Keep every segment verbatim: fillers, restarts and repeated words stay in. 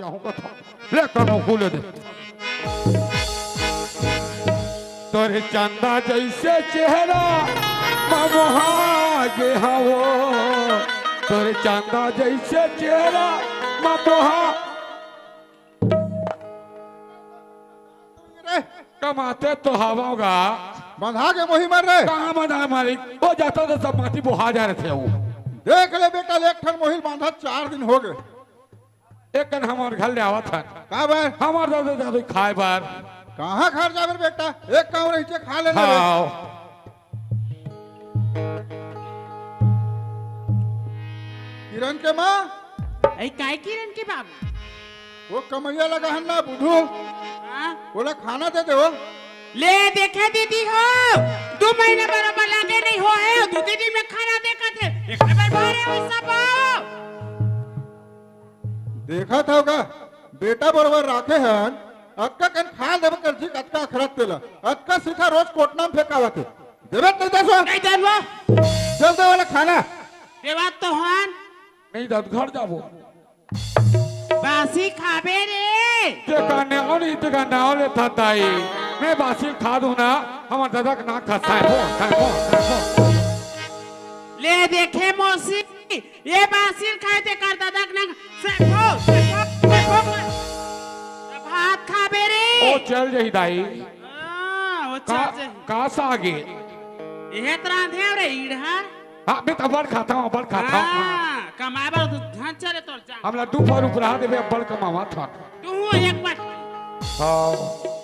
कहूँ कथा। ले कहूँ खुले दे। तोरे चंदा जैसे चेहरा मा मोहा गे हवो। तोरे चंदा जैसे चेहरा मा मोहा रे, कमाते तो हवोगा। बंधा के मोही मर रे। कहाँ बंधा मालिक? वो जाता तो सब माटी बोहा जा रहे थे वो। देख ले बेटा, एक ठन मोहिल बांधा चार दिन हो गए। एक कन हमार घर ले आवत हन। का बर? हमार दादा दादी खाए बर। कहाँ घर जाबे बेटा? एक काम रहिथे खा लेना रे। हाँ। किरण के माँ। ऐ काय किरण के बाबू? वो कमैया लगा हन ना बुधू। हाँ? बोला खाना दे दे वो। ले देखे दीदी हो, दू महीना बराबर लागे नहीं हो है, दू दीदी में खाना देखत है, एक बार भरे वैसा पाओ। देखत हव का? बेटा बरोबर राखे हन, अतका कन खा लेबे कर जी, अतका अखरत तेला, अतका सीधा रोज कोटना में फेंकावत हे। देबे त नहीं दसो। नहीं देबो। जल्दी वाला खाना। देवा तो हन। नहीं दत घर जाबो। बासी खाबे रे। ते का नाव नहीं, ते का नाव ले था ताई। मैं बासी खा दूं ना, हमार दादा के नाक खा, साइफो, साइफो, साइफो। ले देखे मौसी, ये बासिल खाए ते कर ददक नंग, सेफो, सेफो, सेफो कर। भात खाबे रे। ओ चल जही दाई। हाँ, वो का, चल जही। का सागे? ये तरह थे रे ईढ़ा। हाँ, मैं तो अब्बड़ खाता हूँ, अब्बड़ खाता हूँ। हाँ, कमाए बर तो धन चले तोर जा। हमला दू फर उपरा देबे, अब्बड़ कमावा था। तू एक बार। हाँ।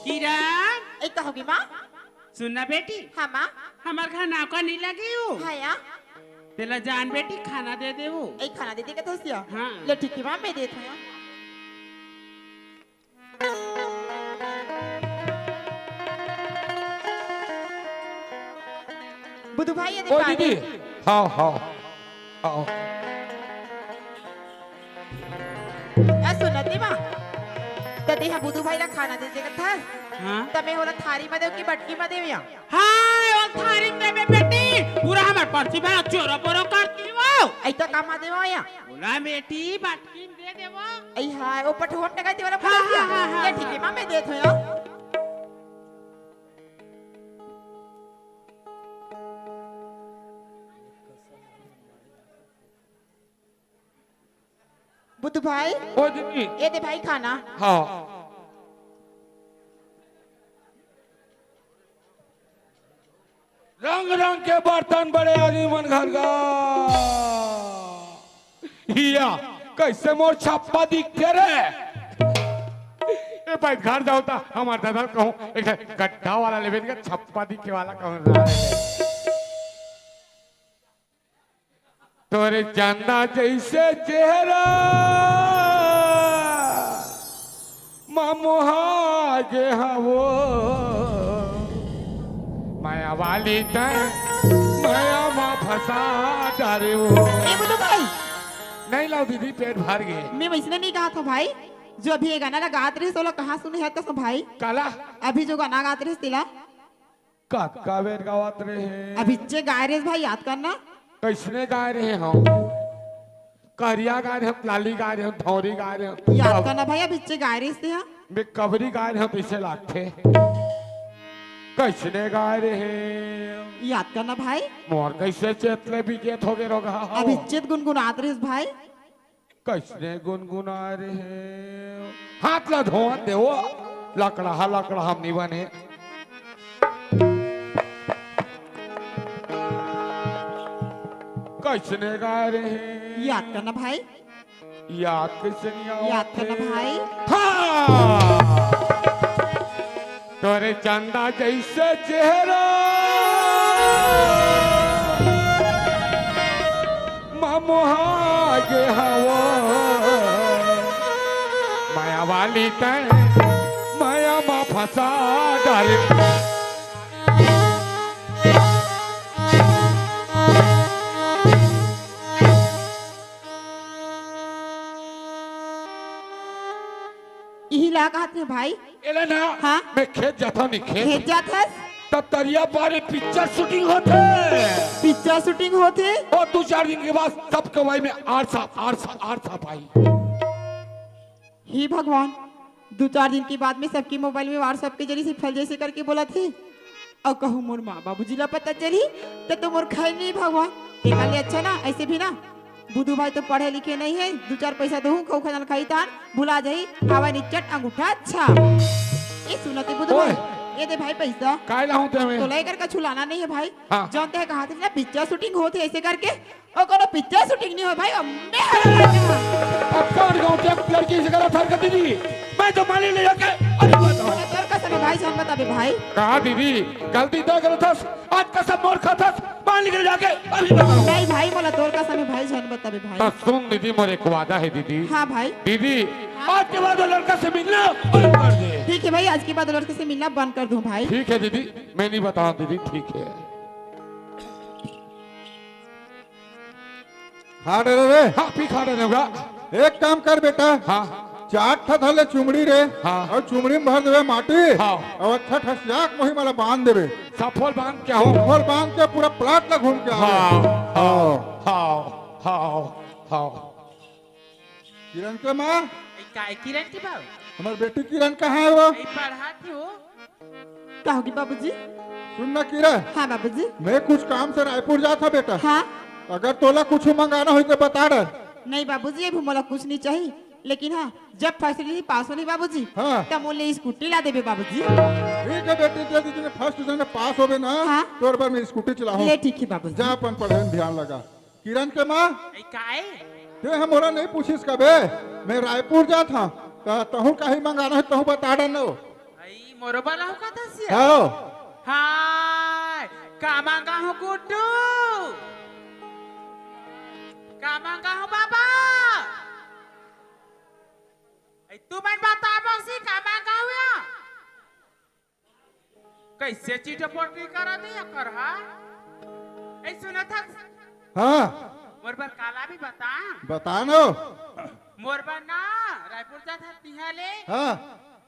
किरण। ए, कहोगी माँ? सुन ना बेटी। हाँ माँ। हमार घर नाव का नहीं लगी हूँ। हाँ या। तेला जान बेटी, खाना दे दे वो। ए, खाना दे दे के थोसिया। हाँ। ले ठीक है माँ, मैं देत हूँ। बुधू भाई, ये दे ओ पानी। दीदी, हाँ, हाँ, हाँ। ए, सुनत नहीं माँ? त तेहा बुधू भाई ला खाना दे देगत हस? हाँ। त मैं होला थारी म देव कि बटकी म देव या? हाँ, वो थारी म देबे बेटी। पूरा हमर परसी भर चोरो पोरो कर दी वो। ऐ तो का म देव या? बोला बेटी, बटकी म दे दे वो। ऐ हाय, वो पठोन टका दे वाला हाँ, बोला हाँ, हाँ, हाँ, ये हाँ। ठीक है माँ, मैं देत हूँ या। बुधू भाई। ओ दीदी। ये दे भाई खाना। हाँ। रंग रंग के बर्तन बड़े आदमी मन घर का। हिया, कैसे मोर छप्पा दिखते रे? ए भाई, घर जाओ ता, हमार दादा कहूँ, एक ठे गड्ढा वाला लेबे का छप्पा दिखे वाला कहूँ रहा है। तोरे चंदा जैसे चेहरा मा मोहा गे हवो, माया वाली तैं माया मा फंसा डारे हो। ए बुधू भाई। नहीं लाओ दीदी, पेट भर गए। मैं वैसने नहीं कहा था भाई, जो अभी ये गाना ला गात रहिस, ओला कहाँ सुने हस कसो भाई? काला? अभी जो गाना गात रहिस तेला। का, का बेर गावत रहे? अभी चे गाय रेस भाई, याद करना। कैसने गाय रहे हम? करिया गाय रहे हम, लाली गाय रहे हम, धौरी गाय रहे हम। याद करना भाई, अभी चे गाय रेस ते हा। मैं कबरी गाय रहे हम, कैसे लागथे? कैसने गाय रहे? याद करना भाई। मोर कैसे चेत ले बिचेत हो गे रोगा? अभी चेत गुनगुनात रहिस भाई। कैसने गुनगुना रहे? हाथ ला धोवन देवो, लकड़हा, लकड़हा हम नहीं बने। कैसने गा रहे? याद करना भाई। याद कैसे नहीं आवत याद करना हे? भाई। हाँ। तोरे चंदा जैसे चेहरा मा मोहा गे हवो, माया वाली तैं माया मा फंसा डारे। इही ला कहत हे भाई। एला ना, हाँ? मैं खेत जाथव नहीं, खेत। खेत जात हस? तब तरिया पारे पिक्चर शूटिंग होथे। पिक्चर शूटिंग होथे? और दो चार दिन के बाद सब कमाई में आरसा, आरसा, आरसा पाई। हे भगवान, दू चार दिन के बाद में सबके मोबाइल में WhatsApp के जरिए से फल जइसे करके बोलत हे, अउ कहूँ मोर माँ बाबूजी ला पता चलही, त तो मोर खैर नहीं भगवान। तेकर ले अच्छा ना, अइसे भी ना, बुधू भाई तो पढ़े लिखे नहीं हे, दू चार पैसा देहूँ, कहूँ खजाना खाही तान, भुला जाही, आवा निचट अंगूठा छाप। ए सुनत हे बुधू भाई, ओए। ए दे भाई पैसा। काय लाहूँ ते में? तोला एकर का छुलाना नहीं हे भाई। हाँ। जानते हैं कहाँ थे ना पिक्चर शूटिंग होत हे अइसे करके, ओ कोनो पिक्चर शूटिंग नहीं हो भाई, अम्मे हर अब कौन गाँव के लड़की से गलत हरकत दीदी? मैं तो माली ले जाके अभी बताऊँ। तोर कसम हे भाई, जान बताबे भाई। कहा दीदी, गलती तो गलत हस, आज कसम मोर खाथस, माली ले जाके अभी बताऊँ। नहीं भाई, मोला तोर कसम हे भाई, जान बताबे भाई। तो सुन दीदी, मोर एक वादा हे दीदी। हाँ भाई। दीदी, आज के बाद वो लड़का से मिलना बंद कर दे। ठीक हे भाई, आज के बाद लड़के से मिलना बंद कर दूँ भाई। ठीक हे दीदी, मैं नहीं बताऊँ दीदी, ठीक हे। खा डरे रे। हाँ, पी खा डरे होगा। एक काम कर बेटा। हाँ। चार ठा धर ले चुमड़ी रे। हाँ। अउ चुमड़ी में भर देबे माटी। हाँ। अउ अच्छा ठसियाक मोही मला बांध देबे। सफोल बांध के हो। सफोल बांध के पूरा प्लाट ला घूम के आ। हाँ, हाँ, हाँ, हाँ, हाँ। किरण के माँ। ए, काय किरण के बाबू? हमर बेटी किरण कहाँ हे वो? ए, पढ़त हे वो। का होगे बाबूजी? सुन ना किरण। हाँ बाबूजी। मैं कुछ काम से रायपुर जात हँव बेटा। हाँ। अगर तोला कुछ मंगाना होही त बता डर। नहीं बाबूजी, अभी मोला कुछ नहीं चाही, लेकिन हाँ, जब फर्स्ट डिवीजन पास होही बाबूजी, हाँ। तब मोला स्कूटी ला देबे बाबूजी। ठीक हे बेटी, जब तैं फर्स्ट डिवीजन में पास होबे ना, हाँ। तोर बर मैं स्कूटी चलाहूँ। ले ठीक हे बाबूजी। जा अपन पढ़ाई में ध्यान लगा। किरण के माँ। ए, काय? तैं ह मोला नहीं पूछिस कबे, मैं रायपुर जात हँव, त तहूँ काही मंगाना हे तहूँ बता डर न। अई, मोरो बर लाहूँ का दसिया? हाँ। हाय, का मंगाहूँ गुड्डू? का मंगाहूँ बाबा? ए, तुमन बता मौसी, का मंगाहूँ या? कइसे चिटपोट नहीं करत हे एकर, हाँ? ए, सुनत हस? हाँ। मोर बर का लाबे बता। बता न। मोर बर ना, रायपुर जात हस तिहाँ ले। हाँ।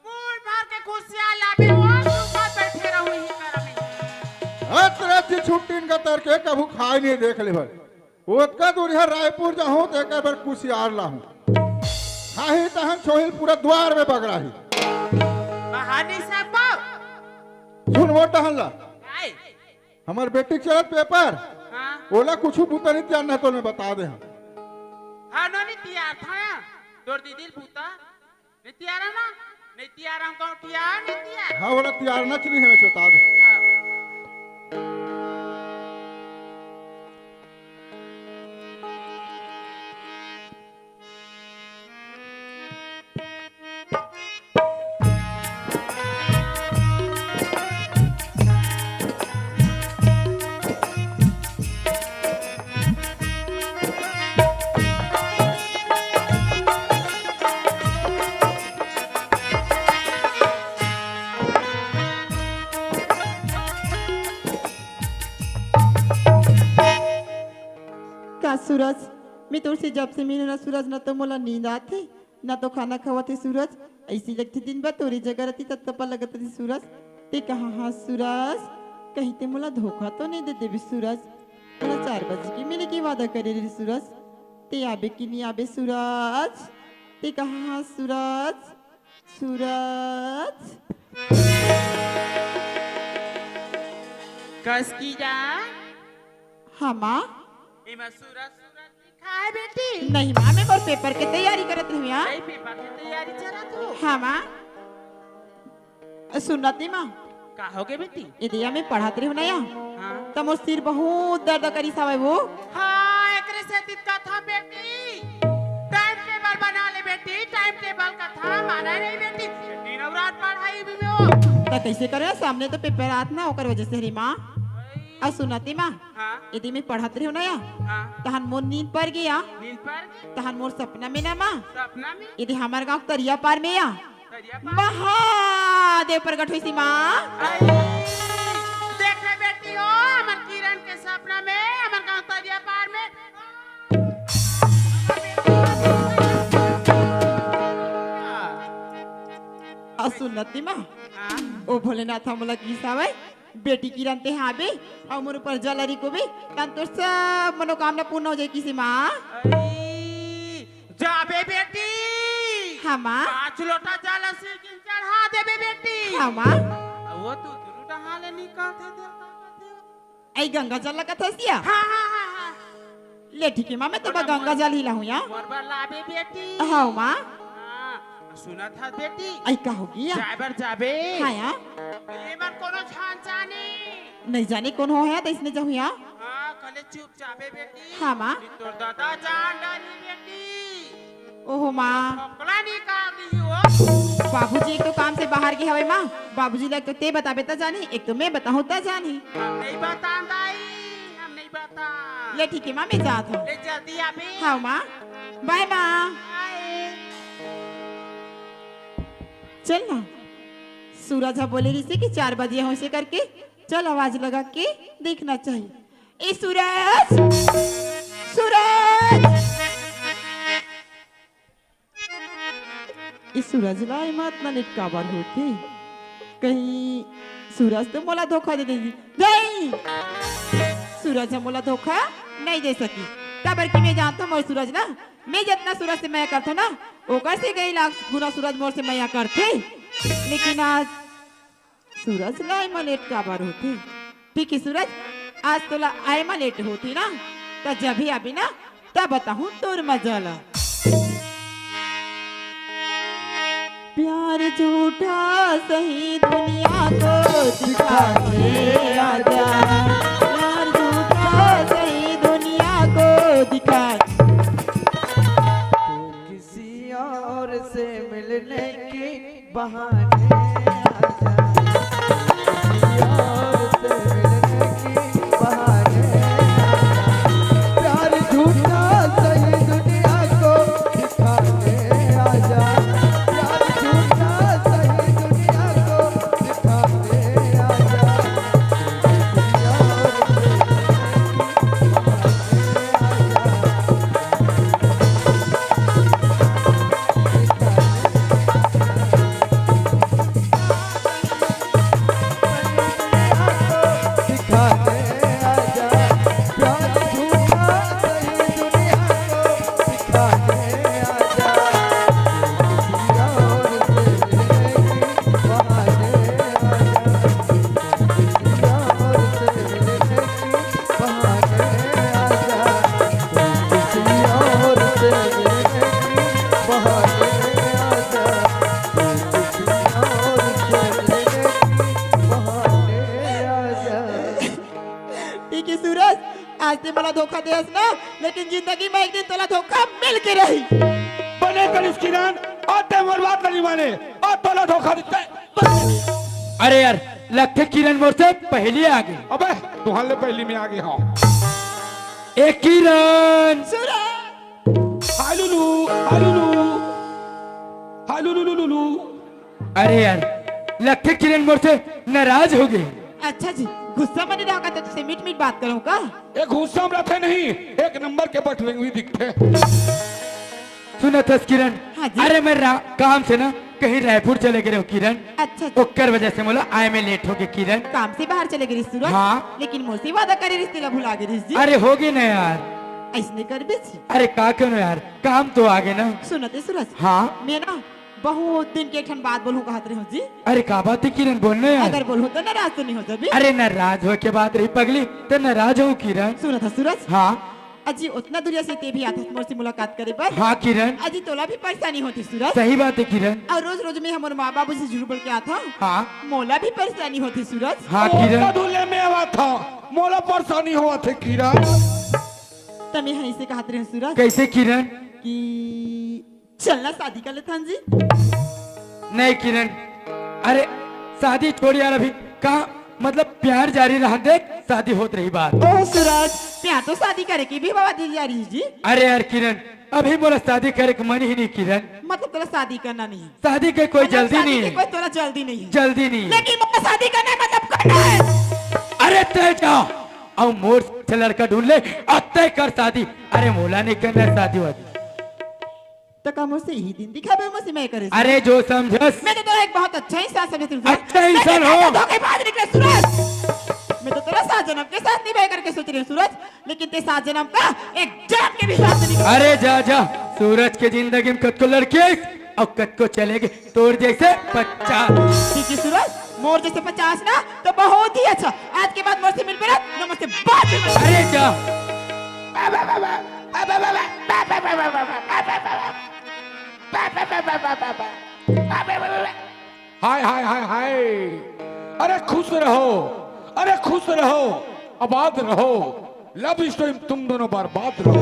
मूड़ भर के कुसियार लाबे, वो सुबह बैठे रहूँ इही करा में। हत रात जी छुट्टी न का तर के कभू खाय नहीं देख ले भर। ओतका दूरिहा रायपुर जाहूँ त एकर बर कुसियार लाहूँ। खाही तहन छोहिल पूरा द्वार में बगराही। कहानी सब बाऊ। सुन वो टहन ला। काय? हमर बेटी के चलत पेपर। हाँ। ओला कुछु बुता नहीं तियार ना तो मैं बता दे हँव। हाँ, नो नहीं तियार था। तोर दीदी ल बुता। नहीं तियारा ना, नहीं तियारा, हम कहूँ तियार, नहीं तियार। हाँ, ओला तियार ना चली है, मैं चेता दे। हाँ। का सूरज, मैं तोर से जब से मिले ना सूरज, ना तो मोला नींद आथे, ना तो खाना खावत हे सूरज। अइसे लगथे दिन भर तोरे जगह रहती तब तपा लगत रही सूरज। तैं कहाँ हस सूरज? कहीं तैं मोला धोखा तो नहीं दे देबे सूरज? मोला चार बजे के मिले के वादा करे रही सूरज। तैं आबे कि नहीं आबे सूरज? तैं कहाँ हस सूरज? सूरज। कस की जा। हाँ माँ। एमा सूरज, सूरज लिखा है बेटी। नहीं माँ, मैं मोर पेपर के तैयारी करत रही हूँ। नहीं, पेपर की तैयारी चलत हो। हाँ माँ। सुन ना ती माँ। का होगे बेटी? ए दे या मैं पढ़त रही हूँ ना या। हाँ। त मोर सिर बहुत दर्द करिस हवय वो। हाँ, एकरे सेती कथा बेटी। टाइम टेबल बना ले बेटी, टाइम टेबल कथा माना नहीं बेटी। दिन अउ रात पढ़ाई भी हो। त कइसे करे? सामने तो पेपर आत ना, ओकर वजह से हरी माँ। अउ सुन ना ती माँ। हाँ। ए दे मैं पढ़त रही हूँ ना या। हाँ। तहन मोर नींद पर गया। नींद पर गया? तहन मोर सपना में ना माँ। सपना में? ए दे हमर गाँव तरिया पार में या। तरिया पार? महादेव प्रगट होइस माँ। आई, देखे बेटी हो, हमर किरण के सपना में, हमर गाँव तरिया पार में। अउ सुन ना ती माँ। हाँ। ओ भोलेनाथ ह मोला किहिस हवय, बेटी किरण तैं आबे, अउ मोर ऊपर जल अरिकोबे, तहन तोर सब मनोकामना पूर्ण हो जाही किहिस माँ। अरे, जाबे बेटी। हाँ माँ। पाँच लोटा जल असी किन चढ़ा देबे बेटी। हाँ माँ। वो तो दुनू डहा ले निकलथे, देख का करथे। आई गंगा जल लगत हस या? हाँ, हाँ, हाँ, हाँ। ले ठीक है माँ, मैं तो बड़ा गंगा मोर-, जल ही लाहूँ या। मोर बर लाबे बेटी। हाँ माँ। हाँ, सुनत हस बेटी। आई का होगे या? जाए बर जाबे। हाँ या। ये मन कोनो झन जाने। नहीं जाने कौन हो या, तो इसने जाहूँ या। हाँ, कले चुप जाबे बेटी। हाँ माँ। नहीं तोर दादा जान डरही बेटी। ओहो माँ। ठोकला निकाल दिही वो। बाबूजी एक तो काम से बाहर गे हवय माँ, बाबूजी ला एक तो ते बताबे त जानही, एक तो मैं बताहूँ त जानही। हम नहीं बतान दाई, हम नहीं बतान। ले ठीक है माँ, मैं जात हूँ। ले जल्दी आबे। हाँ माँ, बाय माँ। बाय। चल ना, सूरज हा बोले रहिसे कि चार बजे होइसे करके, चल आवाज लगा के देखना चाहिए। ए सूरज, सूरज। ए सूरज ला एमा अतना लेट काबर होथे? कहीं सूरज तो मोला धोखा दे देही? नहीं, सूरज ह मोला धोखा नहीं दे सकी, काबर कि मैं जानथों मोर सूरज ला, मैं जतना सूरज से मया करथों ना, ओकर से कई लाख गुना सूरज मोर से मया करथे। लेकिन आज सूरज ला आए मा लेट काबर होथे? ठीक है सूरज, आज तोला आए मा लेट होथे ना, त जब भी आबे ना, तब बताहूँ तोर मजा ला। प्यार झूठा सही दुनिया को दिखा के आजा, प्यार झूठा सही दुनिया को दिखा। किसी और से मिलने के बहाने आजा, किसी और से मिलने के बहाने आजा। प्यार झूठा सही दुनिया को दिखाने आजा, प्यार झूठा सही दुनिया को दिखाने आजा। किसी और से मिलने के बहाने आजा। ठीक है सूरज, आज ते मोला धोखा देस ना, लेकिन जिंदगी में एक दिन तोला धोखा मिल के रही। बने करिस किरण, अउ ते मोर बात नहीं माने, अउ तोला धोखा देथे। अरे यार, लगथे किरण मोर से पहली आ गे। अबे, तुहर ले पहली में आ गे हंव। ए किरण। सूरज। हाय लुलु, हाय लुलु, हाय लुलु लुलु लुलु। अरे यार, लगथे किरण मोर से नाराज हो गे। अच्छा जी, गुस्सा में नहीं रहा का, तो तुझसे मीठ मीठ बात करूं का? ए गुस्सा में रहिथे नहीं, एक नंबर के बटरेंगी दिखथे। सुनत हस किरण, हाँ जी। अरे मैं रा-, काम से ना कहीं रायपुर चले गे रहेंव किरण। अच्छा जी। ओकर वजह से मोला आए में लेट हो गे किरण। काम से बाहर चले गे रहिस सूरज? हाँ। लेकिन मोर से वादा करे रहिस तेला भुला गे रहिस जी। अरे हो गे ना यार। अइसने करबे जी। अरे का करो यार, काम तो आ गे ना। सुनत हे सूरज? हाँ। मैं ना बहुत दिन के एक ठन बात बोलहूँ कहत रहेंव जी। अरे का बात हे किरण, बोल ना यार। अगर बोलहूँ तो नाराज तो नहीं हो जाबे? अरे नाराज होय के बात रही पगली, त नाराज हंव किरण। सुनत हस सूरज? हाँ। अजी ओतना दूरिया से ते भी आथस मोर से मुलाकात करे बर। हाँ किरण। अजी तोला भी परेशानी होथे सूरज। सही बात हे किरण। अउ रोज रोज मैं हमर माँ बाबू से झूठ बोल के आथंव। हाँ। मोला भी परेशानी होथे सूरज। हाँ किरण। ओतना दूरिया में आथंव, मोला परेशानी होवत हे किरण। त मैं ह अइसे कहत रहेंव सूरज। कइसे किरण? कि चल ना शादी कर लेथन जी। नहीं किरण, अरे शादी छोड़ यार, अभी का मतलब प्यार जारी रहन दे, शादी होत रही बात। ओह सूरज, प्यार तो शादी करे के भी बाबा दिल जारी जी। अरे यार किरण, अभी मोला शादी करे के मन ही नहीं किरण। मतलब तोला शादी करना नहीं? शादी के कोई मतलब जल्दी शादी नहीं के है। कोई तोला जल्दी नहीं है? जल्दी नहीं है। लेकिन मोला शादी करना है, मतलब करना है। अरे तय जा, अउ मोर से लड़का ढूंढ ले, अउ तय कर शादी। अरे मोला नहीं करना है शादी वादी। त का मोर से इही दिन दिखाबे, मोर से मया करे से? अरे जो समझस। मैं तो तोला एक बहुत अच्छा इंसान समझत रहेंव। अच्छा इंसान हो। धोखेबाज निकले सूरज। मैं तो तोला सात जनम के साथ निभाए करके सोच रहेंव सूरज, लेकिन ते सात जनम का एक जनम के भी साथ नहीं। अरे जा जा, सूरज के जिंदगी में कतको लड़की आइस, अउ कतको चलेगे तोर जइसे पचास। देखिए सूरज, मोर जइसे पचास ना तो बहुत ही अच्छा। आज के बाद मोर से मिलबे ना, न मोर से बात भी मत। अरे जा। हाय, हाय, हाय, हाय। अरे खुश रहो, अरे खुश रहो, आबाद रहो। लव स्टोरी में तुम दोनों बर्बाद रहो।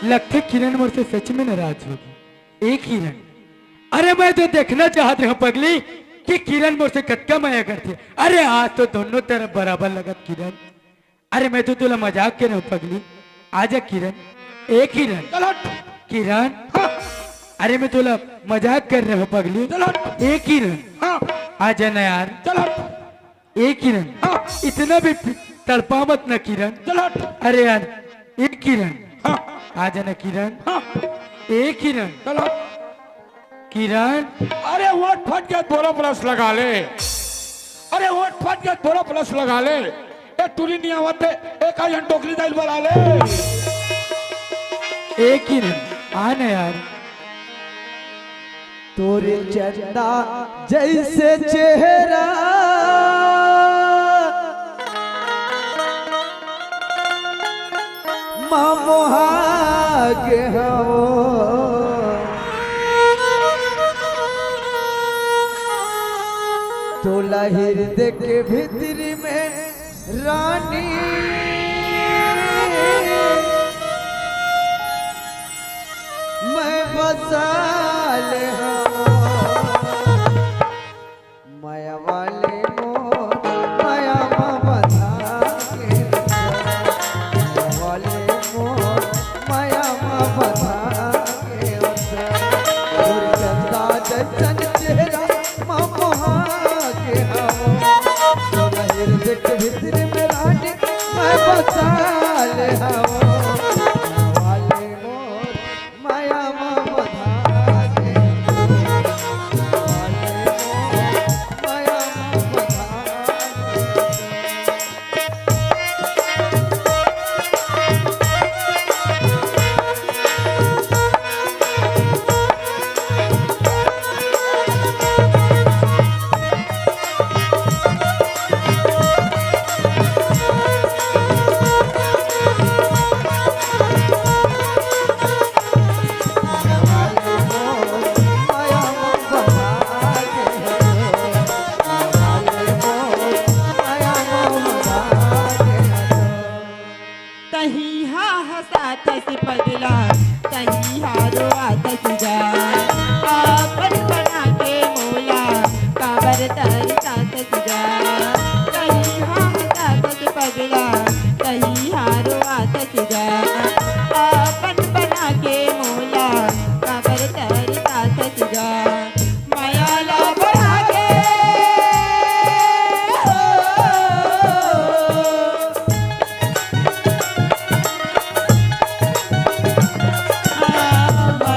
लगथे किरण मोर से सच में नाराज होगे। ए किरण, अरे मैं तो देखना चाहत रहूं पगली कि किरण मोर से कतका मया करथे। अरे आज तो दोनों तरफ बराबर लगत किरण। अरे मैं तो तोला मजाक कर रहूं पगली, आजा किरण। ए किरण। चल हट। किरण। हाँ। अरे मैं तोला मजाक कर रहूं पगली। चल हट। ए किरण। हाँ। आजा ना यार। चल हट। ए किरण। हाँ। इतना भी तड़पा मत ना किरण। चल हट। अरे यार, ए किरण। हाँ। आजा ना किरण। हाँ। ए किरण। चल हट। किरण। अरे ओठ फट के बोरो प्लस लगा ले। अरे ओठ फट के बोरो प्लस लगा ले। ए टूरी नहीं आवत हे, एक आध जन डोकरी दाई ल बला ले। ए किरण, आ ना यार। तोरे चंदा जइसे चेहरा, मा मोहा गे हवं। तोला हिरदे के भीतरी में रानी, मैं बसा ले हवं। मया वाले मोर, मया मा बसा के रख। मया वाले मोर, मया मा बसा के रख। तोर चंदा जइसन चेहरा, मा मोहा गे हवं। तोला हिरदे के भीतरी में रानी, मैं बसा ले हवं। मया वाले मोर, मया मा बसा के रख। मया वाले मोर, मया मा बसा के रख। तहीं हा हंसाथस पगला, तहीं हा रोआथस गा। आपन बना के मोला, काबर तरसाथस गा। तहीं हा हंसाथस पगला, तहीं हा रोआथस गा। आपन बना के मोला, काबर तरसाथस गा। मया ला बढ़ा के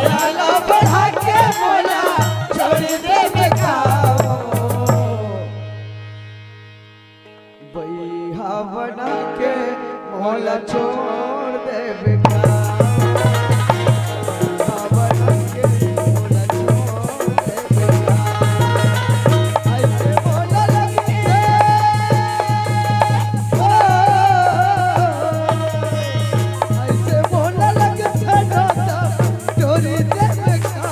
बइहा बना के मोला छोड़ देबे का? बइहा बना के मोला छोड़ देबे का? अइसे बोला लगथे, ओ, अइसे बोला लगथे, डोरी देबे का?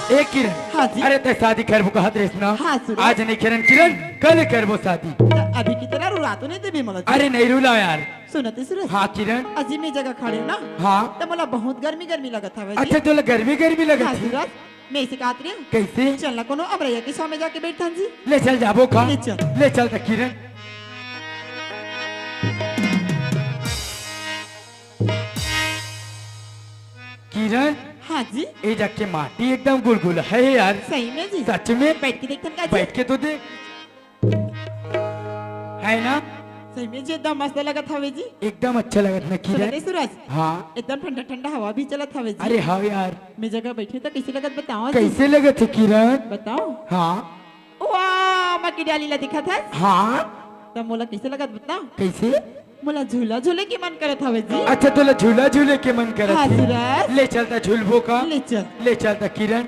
ए किरण, हाँ जी। अरे तैं शादी करबो कहत रहिस ना? हाँ, सुनो। आज नहीं किरण, किरण, कल करबो शादी। त अभी की तरह रुला तो नहीं देबे मोला जी? अरे नहीं रुला यार। सुनत ही सूरज। हाँ किरण। अजी मैं जगह खड़े ना। हाँ। त मोला बहुत गर्मी गर्मी लगत हवे जी। अच्छा तोला गर्मी गर्मी लगत हाँ हे? सूरज, मैं इसे कहत रही हूँ। कैसे? चल ना कोनो अमरैया के छाँव में जाके बैठन जी। ले चल जाबो का? ले चल। ले चल त किरण। किरण। हाँ जी। ए जग के माटी एकदम गुलगुला हे यार। सही में जी। सच में। बैठ के देखथन का जी? बैठ के तो देख। है ना? सही में जी एकदम मस्त लगत हवे जी। एकदम अच्छा लगत ना सुनत किरण। हे सूरज? हाँ। एकदम ठंडा ठंडा हवा भी चलत हवे जी। अरे हाँ यार। मैं जगह बैठे तो कैसे लगत बताओ जी? कैसे लगत हे किरण? बताओ। हाँ। वाह, मैं की डाली ला दिखत हस? हाँ। त मोला कैसे लगत बताओ? कैसे? मोला झूला झूले के मन करत हवे जी। अच्छा, तोला झूला झूले के मन करत हाँ, हे? सूरज। ले चलता झूलबो का। ले चल। ले चलता किरण।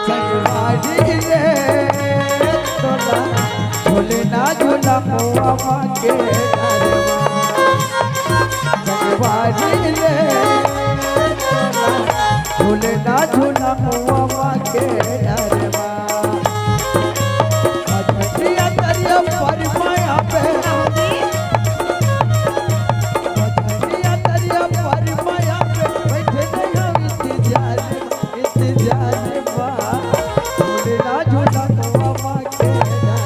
संगवारी रे, तोला झूलना झूला मुआ के डरवा। संगवारी रे, तोला झूलना झूला मुआ के डरवा। मझंडिया तरिया पर माया पे, मझंडिया तरिया पर माया पे, बैठे नहीं हम इंतजार, इंतजार बा। झूलना झूला मुआ के डरवा।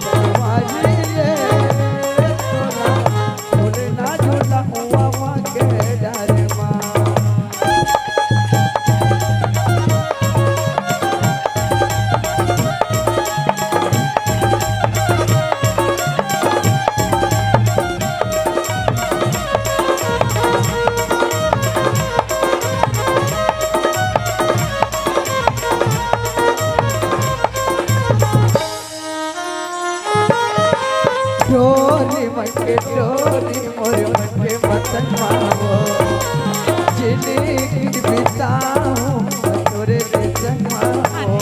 संगवारी रे, तोला झूलना झूला मुआ के डरवा। डोरी मन के डोरी मोर मन के मत मावो, जिंदगी बिताऊं तोरे संग मावो।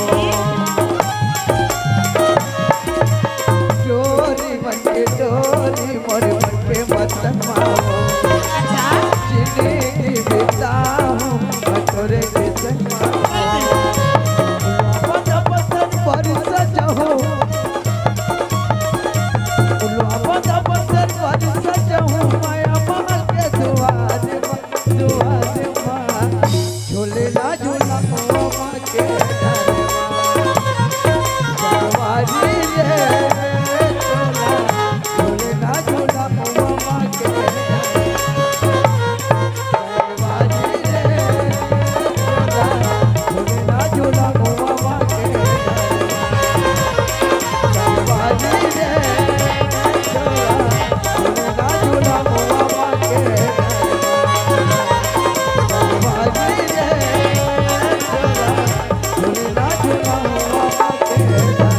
डोरी मन के डोरी मोर मन के मत मावो, अच्छा। जिंदगी बिताऊं तोरे संग मावो। पद पसंद पर सजहूं, फुलवा पद पसंद पर सजहूं, माया महल के दुआर मा, दुआर मा। झूलना झूला मुआ के डरवा। संगवारी रे, तोला झूलना झूला मुआ के डरवा।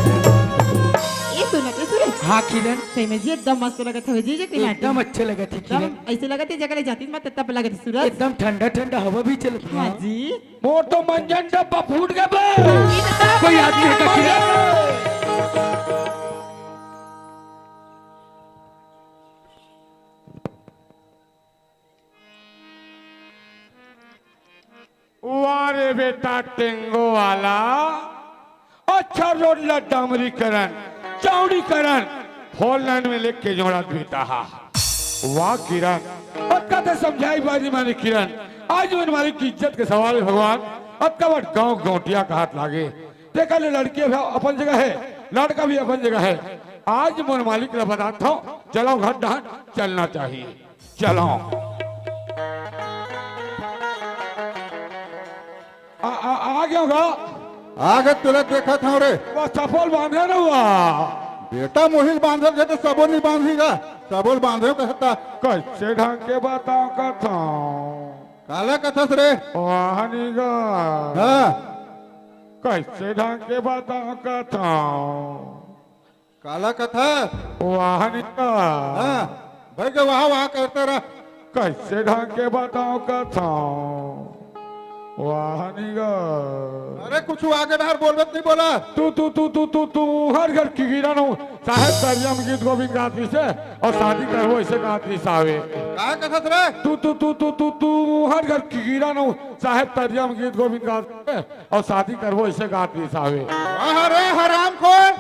ए सुनत हे सूरज? हाँ किरण। सही में जी एकदम मस्त लगत हवे जी, जे के एकदम नाटक। अच्छा लगत हे एकदम किरण। ऐसे लगत हे जगह ले जाती मत तब लगत हे सूरज। एकदम ठंडा ठंडा हवा भी चलत हे। हाँ जी। मोर तो मंजन डब्बा फूट गे बे। कोई आदमी हे का किरण? वाह रे बेटा टेंगो वाला, अच्छा रोड ला डामरीकरण, चौड़ीकरण, फोर लेन में लेके जोड़ा बेटा हा। वाह किरण, अतका ते समझाई बारी माने किरण, आज मोर मालिक की इज्जत के सवाल हे भगवान, अतका बड़ गांव गौंटिया का हाथ लागे। तेकर ले लड़की भी अपन जगह हे, लड़का भी अपन जगह हे। आज मोर मालिक ला बतात हूँ, चलो घर डहर चलना चाहिए। चलो। आ, आ, आ गयो गा। आगे तुरंत देखत हूँ रे। वो चप्पल बांधे न हुआ। बेटा मोहिल बांधल जे तो सबो नहीं बांधी गा। सबो ल बांधे कहता। कैसे ढंग के बताओ कथौं। काला कथस रे। वाहनी गा। हाँ। कैसे ढंग के बताओ कथौं। काला कथा? वाह निका। हाँ, भाई के वाह वाह करते रह। कैसे ढंग के बताओ कथा? वाह निका। अरे कुछ आगे बाहर बोलबे त नहीं बोला। तू, तू, तू, तू, तू, तू, हर घर की गिरा नो, साहेब दरिया में गीत गोविंद गात रहिसे, अउ शादी करबो अइसे गात रहिस हावे। का कथा रे? तू, तू, तू, तू, तू, तू, हर घर की गिरा नो, साहेब दरिया में गीत गोविंद गात रहिसे, अउ शादी करबो अइसे गात रहिस हावे। वाह रे हरामखोर,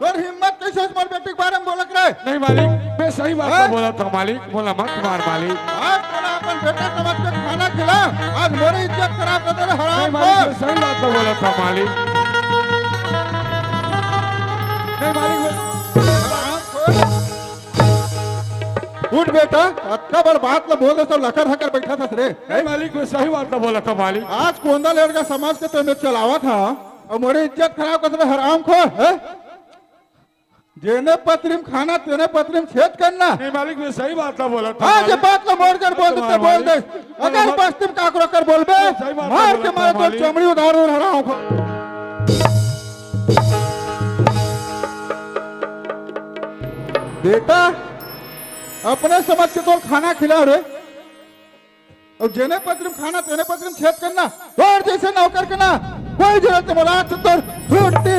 तोर हिम्मत कइसे होइस मोर बेटी के बारे में बोलक रे? नहीं मालिक, मैं सही बात हाँ? तो बोलत हूँ मालिक, मोला मत मार मालिक। आज तोला अपन बेटा समझ के खाना खिला, आज मोरे इज्जत खराब कर दे रे नहीं मालिक, हरामखोर। मैं सही बात तो बोलत हूँ मालिक। उठ बेटा, अतका बड़ बात ला बोल दे, सब लकर हकर बैठा था रे। नहीं मालिक, मैं सही बात ला बोला था मालिक। आज कोंदा लेड़गा समाज के तो मैं चलावा था, और मोरे इज्जत खराब कर दे, हराम खो है। जेने पतरी म खाना, तेने पतरी म छेद करना। नहीं मालिक, मैं सही बात ला बोला था हाँ, मालिक। जे बात ला मोर कर बोल देते, बोल दे। अगर बस्ती म काकरो कर बोलबे, सही बात ला मार बोला के था मार तो मालिक। चमड़ी उधार उधार हराम खो। बेटा, अपने समझ के तोर खाना खिला रे। अउ जेने पतरी म खाना, तेने पतरी म छेद करना। तोर जइसे नौकर के ना, कोई जरूरत नहीं बोला, आज तोर छुट्टी।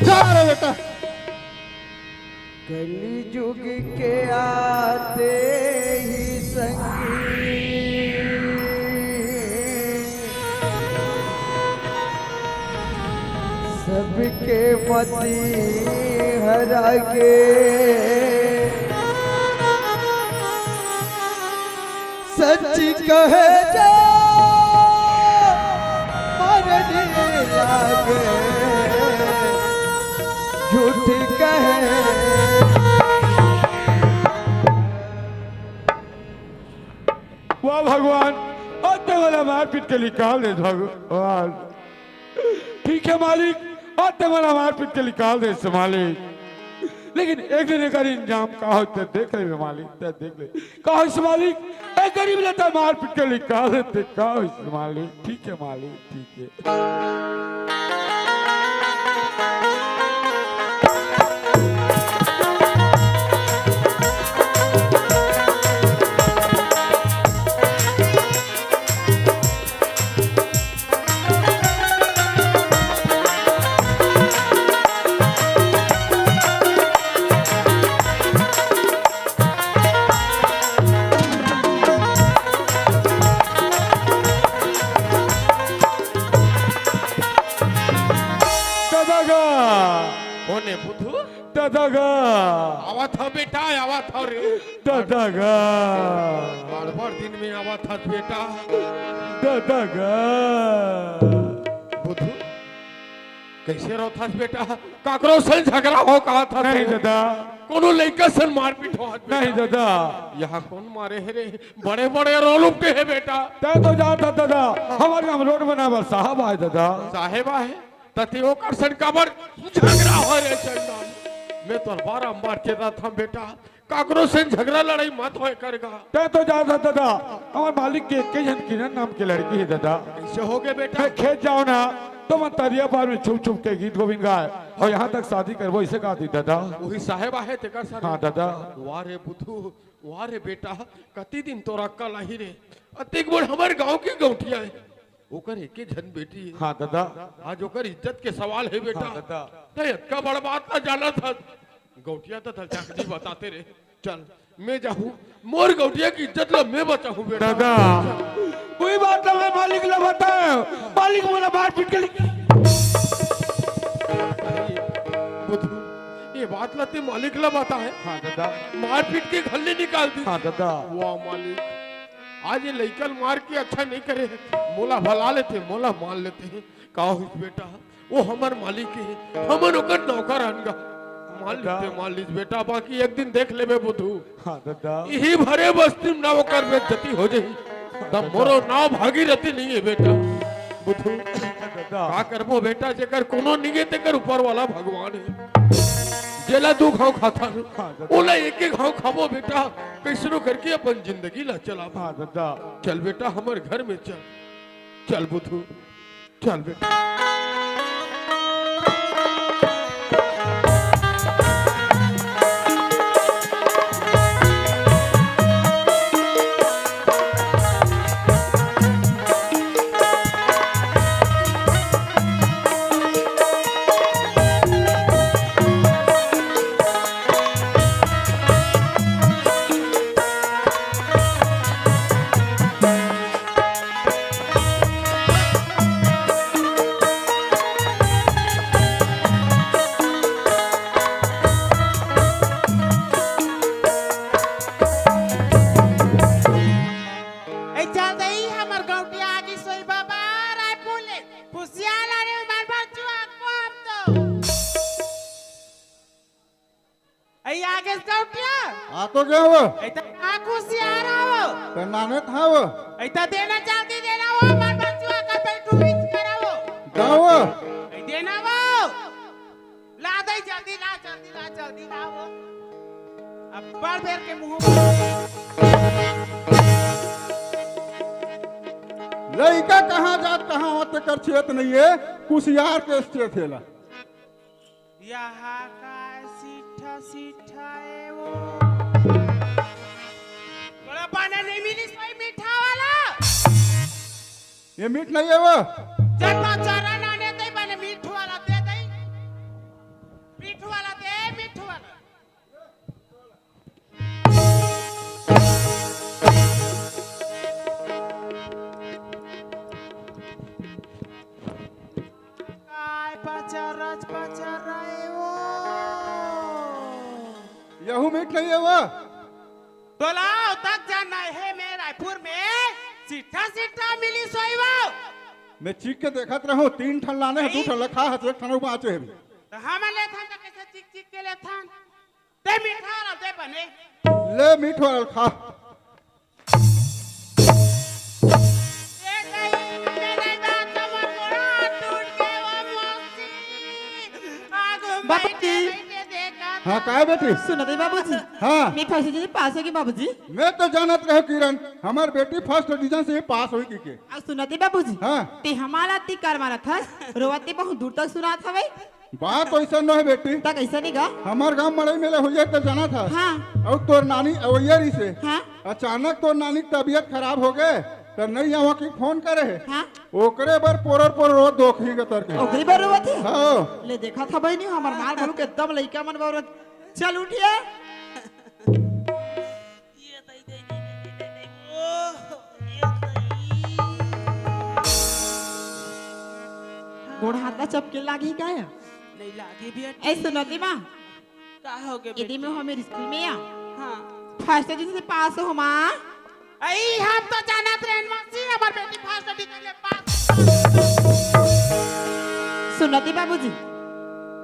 जा रे बेटा। कलयुग के आते ही संगी सबके मति हरा गे। सच कहे जा मरनी लागे, झूठ कहे। वाह भगवान, आज ते मोला मारपीट के निकाल दे भगवान। ठीक है मालिक, आज ते मोला मारपीट के निकाल दे से मालिक, लेकिन एक दिन एकर इंजाम का होथे देख ले मालिक, ते देख ले। का होइस मालिक? ए गरीब ला ते मारपीट के निकाल दे, का होइस मालिक? ठीक है मालिक, ठीक है। ददा गा। कोन ए बुधू? ददा गा। आवत हव बेटा, आवत हव रे। ददा गा। बड़ बड़ दिन में आवत हस बेटा। ददा गा। बुधू, कइसे रोथस बेटा? काकरो संग झगरा हो कहत हस नहीं रे? ददा। कोनो लइका संग मारपीट होवत बेटा? नहीं ददा। यहाँ कोन मारे हे रे? बड़े बड़े रोल उपटे हे बेटा। तैं तो जानत हस ददा, हमर गाँव रोड बनाए बर साहब आए ददा। साहेब आए? त तैं ओकर संग काबर झगरा हो रे चंडाल? मैं तोर बारंबार चेताथंव बेटा, काकरो संग झगरा लड़ाई मत होय कर गा। तैं तो जानत हस ददा, हमर मालिक के एक झन किरण नाम के लड़की हे ददा। कइसे होगे बेटा? मैं खेत जाँव ना, त ओमन तरिया पार में छुप छुप के गीत गोविंद गाए, अउ यहाँ तक शादी करबो अइसे कहिथे ददा। उही साहेब आहे तेकर संग? हाँ ददा। वाह रे बुधू, वाह रे बेटा, कति दिन तोर अक्कल आही रे। अतेक बड़ हमर गाँव के गौंटिया हे, ओकर एके झन बेटी हे। हाँ ददा। आज ओकर इज्जत के सवाल हे बेटा। हाँ ददा। तैं अतका बड़ बात ला जानत हस। गौंटिया त धर जाके नहीं बताते रे। चल, मैं जाहूँ, मोर गौंटिया के इज्जत ला मैं बचाहूँ बेटा। ददा। कोई बात ना, मैं मालिक ला बताएँव। मालिक मोला मारपीट के लि- बुधू, ये बात ला तैं मालिक ला बताए? हाँ ददा। मारपीट के घर ले निकाल दिस। हाँ ददा। वाह मालिक, आज ये लइका ल मार के अच्छा नहीं करे, मोला भला लेते, मोला मान लेते। का होइस बेटा, वो हमर मालिक हे, हमन ओकर नौकर अन गा। मान लेते, मान लीस बेटा, बाकी एक दिन देख लेबे बुधू। हाँ ददा। इही भरे बस्ती में ना ओकर बेइज्जती हो जाही, त मोरो नाव भागीरथी नहीं हे बेटा। बुधू, ददा। का करबो बेटा, जेकर कोनो नहीं हे, तेकर ऊपर वाला भगवान हे। जेला दू घाव खाथन, हाँ ददा। ओला एक एक घाव खाबो बेटा, कइसनो करके अपन जिंदगी ला चलाबो। हाँ ददा। चल बेटा, हमर घर में चल। चल बुधू, चल बेटा। ए, चल दे, ई हमर गौंटिया आगे सोई बाबा रायपुर ले। खुशियार ला रे, मार मार चुआ को हम तो। ए, आगे से उठिया। आ तो गया वो। ए, तो का कुसियार आवो। तो नाने था वो। ए, तो देना चाहती देना वो, मर बचुआ का बैठू बीच करा वो। गाओ वो। ए, देना वो। ला दे, जल्दी ला, जल्दी ला, जल्दी ला वो। अब बड़ बेर के मुंह। लइका कहाँ जात, कहाँ होत, तेकर चेत नहीं है, कुसियार के चेत हेला। यहाँ का सीठा सीठा है वो। बड़ा पाना नहीं मिली, सही मीठा वाला। ये मीठ नहीं है वो। जब चारा नाने दे बने मीठ वाला दे दे। मीठ वाला दे, मीठ वाला। काय पचरच पचर रहे वो। यहू मीठ नहीं है वो। तोला तक जाना है मैं रायपुर में सीठा सीठा मिली सोई वो। मैं चीख के देखत रहूं, तीन ठन लाने हैं, दू ठन ला खा हस, एक ठन बाचे है भी। तो हम लेथन तो कैसे चीख चीख के लेथन? ते मीठा वाला दे बने। ले मीठ वाला खा। ए गई, मेरे दांत मोर गोड़ा टूट के वो मौसी। आगू बाबा जी। बैठे बैठे देखा हाँ, था। काय बेटी? सुनते बाबूजी। हाँ। मैं फर्स्ट डिवीजन पास होगी बाबूजी। मैं तो जानत रहे किरण, हमार बेटी फर्स्ट डिवीजन से ही पास होई की के। अब सुनते बाबूजी। हाँ। ते हमारा अति कर मारत हस, रोवत ते बहुत दूर तक सुनात हवे। बात वैसा न है बेटी। त कैसा नहीं गा? हमार गांव मड़ई मेला होइया त जाना था। हाँ। और तोर नानी अवैया रही से। हाँ। अचानक तोर नानी की तबीयत खराब हो गए, त नहीं आवा की फोन करे है। हाँ। ओकरे बर पोरर पोर रोत दोखी के तर के। ओकरी बर रोवत है? हाँ। ले देखा था बहिनी, हमार मार बोलू के एकदम लइका मन बर रोवत। चल उठिया। ये दई, दई, दई, दई, दई, दई। ओह, ये दई। गोड़ हाथ ला चपके लागी का या? नहीं लागी बेटी। ए, सुनो ती माँ। का हो गए यदि बेटी? मैं हमारे स्कूल में या? हाँ। फर्स्ट डिवीजन से पास हो माँ। आई, हम तो जानत रहन मौसी, हमार बेटी फर्स्ट डिवीजन ले पास। सुनो ती बाबूजी।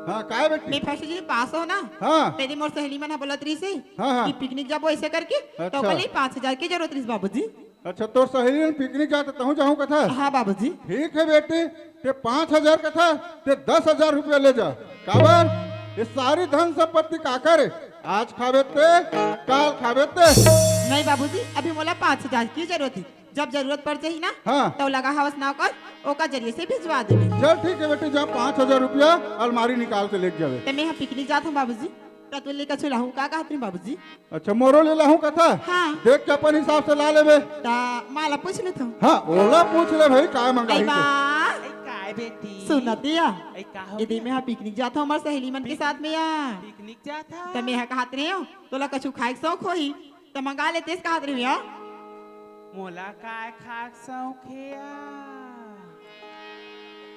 हाँ, काय बेटी? मैं फर्स्ट डिवीजन पास हो ना? हाँ। तेरी मोर सहेली मन ह बोलत रही से। हाँ, हाँ। कि पिकनिक जाबो ऐसे करके, तो अच्छा। ओकर लिए पाँच हजार की जरूरत रहिस बाबूजी। अच्छा, तोर सहेली मन पिकनिक जात तहूँ जाहूँ कथा? हाँ बाबूजी। ठीक है बेटी, ते पाँच हजार कथा, ते दस हजार रुपया ले जा। काबर? ये सारी धन संपत्ति काकर है? आज खाबे ते, काल खाबे ते। नहीं बाबूजी, अभी मोला पाँच हजार की जरूरत है। जब जरूरत पड़ जाही ना, हाँ। तो लगा हवस ना कर, ओकर जरिए से भिजवा देबे। चल ठीक है बेटी, जा पाँच हजार रुपया अलमारी निकाल के लेके जावे। ते मैं ह पिकनिक जात हूँ बाबूजी। त तू ले कछु लाहूं का कहत रही बाबूजी? अच्छा, मोरो ले लाहूं कथा? हाँ। देख के अपन हिसाब से ला लेबे। त माँ ला पूछ लेत हूँ। हाँ, ओला पूछ ले भाई, काय मंगाही ते? माँ। ए, काय बेटी? सुनत या। ए, का हो यदि गया? मैं ह पिकनिक जात हूँ हमार सहेली मन के साथ में या। पिकनिक जात हूँ। त मैं ह कहत रहे हूँ, तोला कछु खाए के शौक होही, त मंगा लेतेस कहत रहे हूँ या। मोला काय खाए के शौक हे या?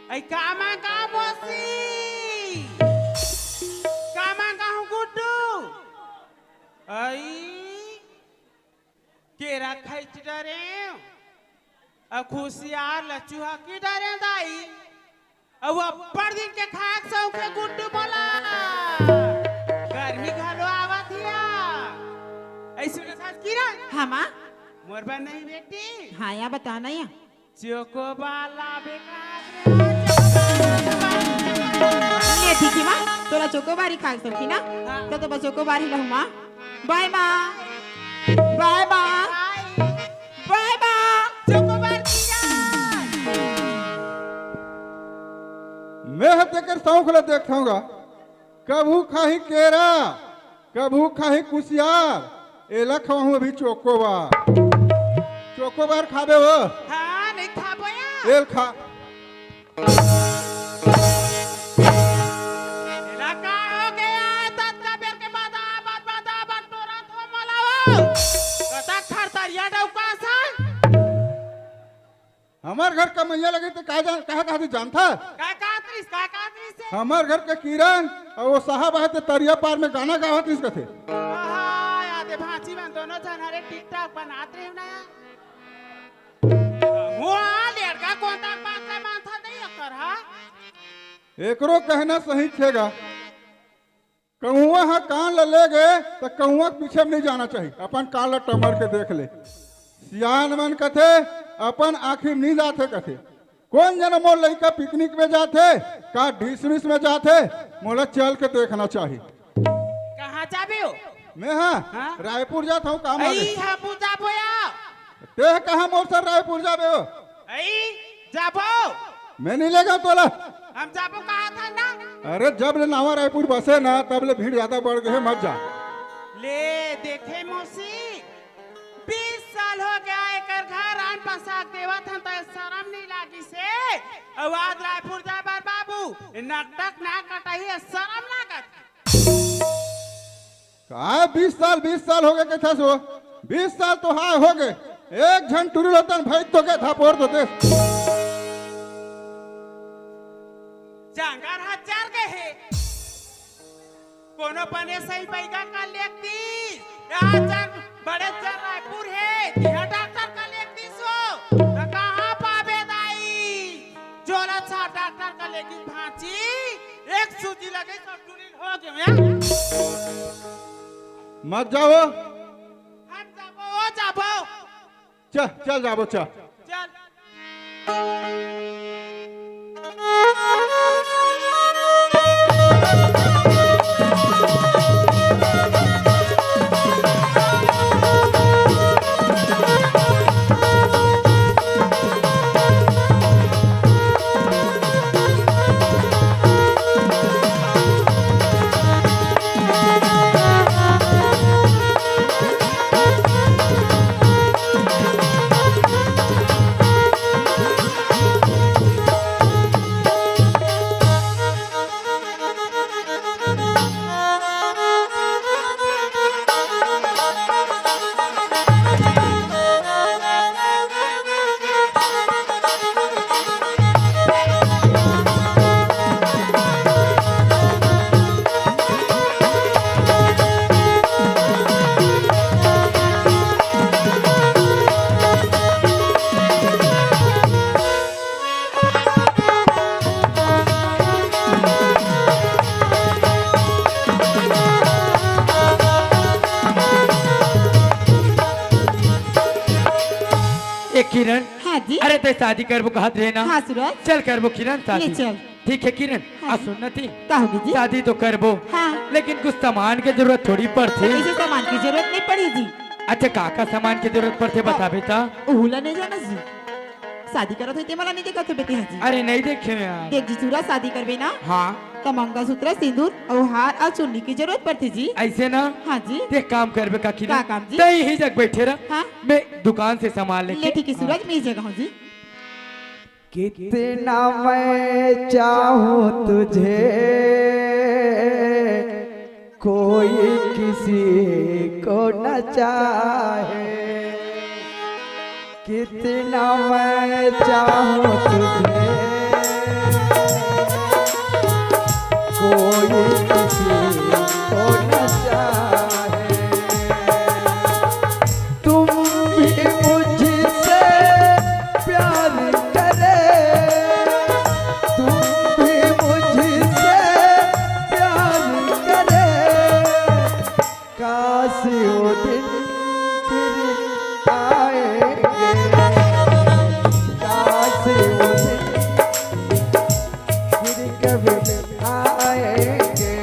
ऐ का मांगा मौसी? का मांगा हूँ गुड्डू? ऐ केरा खैच डरे, अउ खुशियार लचुहा की डरे दाई। अउ अब्बड़ दिन के खाए के शौक हे गुड्डू मोला। गर्मी घलो आवत हिया। ऐसे सास किरण। हाँ माँ। मोर बर नहीं बेटी। हाँ या बता ना या। चोकोबार लाबे का रे, चोकोबार, चोकोबार। ले ठीक है माँ, तोला चोकोबार ही खाए के शौक हे ना? हाँ। तो, तो बस चोकोबार ही लाहूं माँ। बाय माँ। बाय माँ। बाय। बाय माँ। चोकोबार खिया। मैं ह तेकर शौक ल देखत हूँ गा। कभू खाही केरा, कभू खाही कुसियार, एला खवाहूँ अभी चोकोबार। चोकोबार खाबे हो? हाँ, नहीं खाबो या। एल खा। एला का हो गया? ततका बेर के बाद आबत, बाद आबत टोरत हो मोला हो। कतक खरतरिया डौका सन। हमर घर कमैया लगे ते का जान, कहा, कहा तू जानथा? का कहत रहिस, का कहत रहिस से? हमर घर के किरण अउ वो साहब आहे ते तरिया पार में गाना गावत रहिस कथे। आहा, यादे भांची मन दोनों झन हरे TikTok बनात रहे ना। वो आ लड़का कोन तक बात है मानथा नहीं कर, हा? एकरो कहना सही छेगा। कौआ ह कान ल ले गे, त कौआ के पीछे म नइ जाना चाही, अपन कान ल टमर के देख ले। सियान मन कथे, अपन आँखी म नइ जाथे कथे। कोन जनी मोर लइका पिकनिक में जाथे, का डिसमिस में जाथे, मोला चल के देखना चाही। कहाँ जाबे हो? मैं हा हाँ? रायपुर जात हूँ काम आगे। अई, हमू जाबो या। तेह कहाँ मोर सर रायपुर जाबे हो? अई, जाबो। मैं नइ ले जाऊँ तोला। हम जाबो कहा था ना? अरे, जब ले नावा रायपुर बसे ना, तब ले भीड़ ज्यादा बढ़ गे हे, मत जा। ले, देखे मौसी, बीस साल हो गया एकर घर आन पसाक देवत हन, त सरम नइ लागिस हे। अउ आज रायपुर जाए बर बाबू, ए नकटक ना कटाही, सरम लागत। काय बीस साल, बीस साल हो गे कथस वो? बीस साल तो हाय हो गे, एक झन टुरी लोतन भई तो के धापोर देते। जांगर हजार गे हे। कोनो बने सही बैगा कर लेती। आज जन बड़े जन रायपुर हे, तिहा डॉक्टर कर लेती सो। त कहाँ पाबे दाई? जोला छा डॉक्टर कर लेती भांची। एक सूजी लगे सब टुरी हो गे मैं। मत जाओ। हम जाबो, ओ जाबो। चल, चल जाबो, चल। चल। ए किरण, हाँ जी। अरे तैं शादी करबो कहत रहे ना? हाँ सूरज। चल करबो किरण शादी। ले चल। ठीक हे किरण, हाँ। आ सुन ना ती। का होगे जी? शादी तो करबो, हाँ। लेकिन कुछ सामान के जरूरत थोड़ी पड़थे। कइसे सामान के जरूरत नइ पड़ही जी? अच्छा, का का सामान के जरूरत पड़थे, हाँ। बताबे त? ओहू ला नइ जानस जी। शादी करत होही ते मोला नइ देखत होबे तेहा जी। अरे नइ देखे यार। देख जी सूरज, शादी करबे ना? हाँ। त मंगलसूत्र, सिंदूर अउ हार अउ चुन्नी के जरूरत पड़थे जी। अइसे ना? हाँ जी। ते काम करबे का किरण? का काम जी? तैं इही जग बइठे रह। हाँ। मैं दुकान से सामान लेके ले ठीक हे सूरज, मैं इही जग हूँ जी। कितना मैं चाहूँ तुझे, कोई किसी को न चाहे। कितना मैं चाहूँ तुझे, कोई किसी को न चाहे। तुम भी मुझसे प्यार करे, तुम भी मुझसे प्यार करे। काश वो दिन फिर आएंगे, काश वो दिन फिर कभी आएंगे।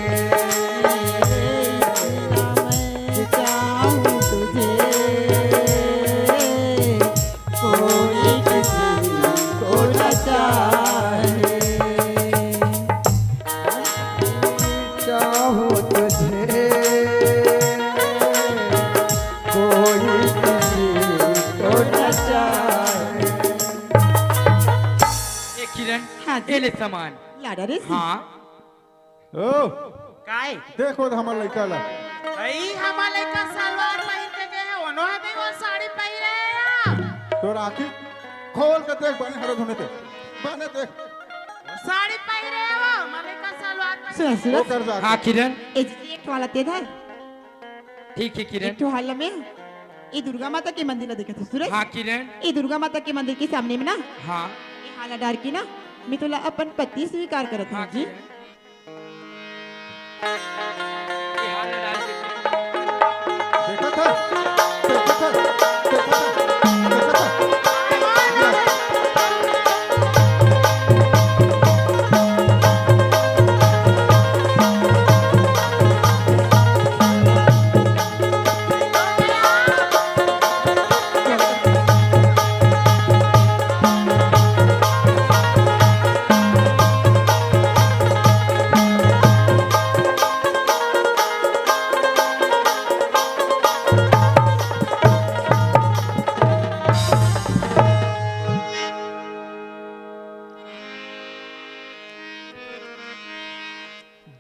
चाहूँ तुझे, कोई किसी को न चाहे। चाहूँ तुझे, कोई किसी को न चाहे। ए किरण, हाँ जी। ए ले सामान। लाडा रे जी। हाँ। ओ, काय? देखो त हमर लइका ला। अई, हमर लइका सलवार पहिर के गे हे, ओनो ह दे वो साड़ी पहिरे हे या। तोर आँखी खोल के देख, बने हरे धुने ते। बने देख। साड़ी पहिरे हे वो, हमर लइका सलवार पहिरे। सुन, सुन। वो कर जा। हाँ, किरण। ए जी, एक ठो वाला ते धर। ठीक हे, किरण। एक ठो वाला में, ए दुर्गा माता के मंदिर ला देखत हे, सूरज। हाँ, किरण। ए दुर्गा माता के मंदिर के सामने में ना, हाँ। ए हाला डार के ना, मैं तोला अपन पति स्वीकार करत हूँ हाँ, जी। किरण।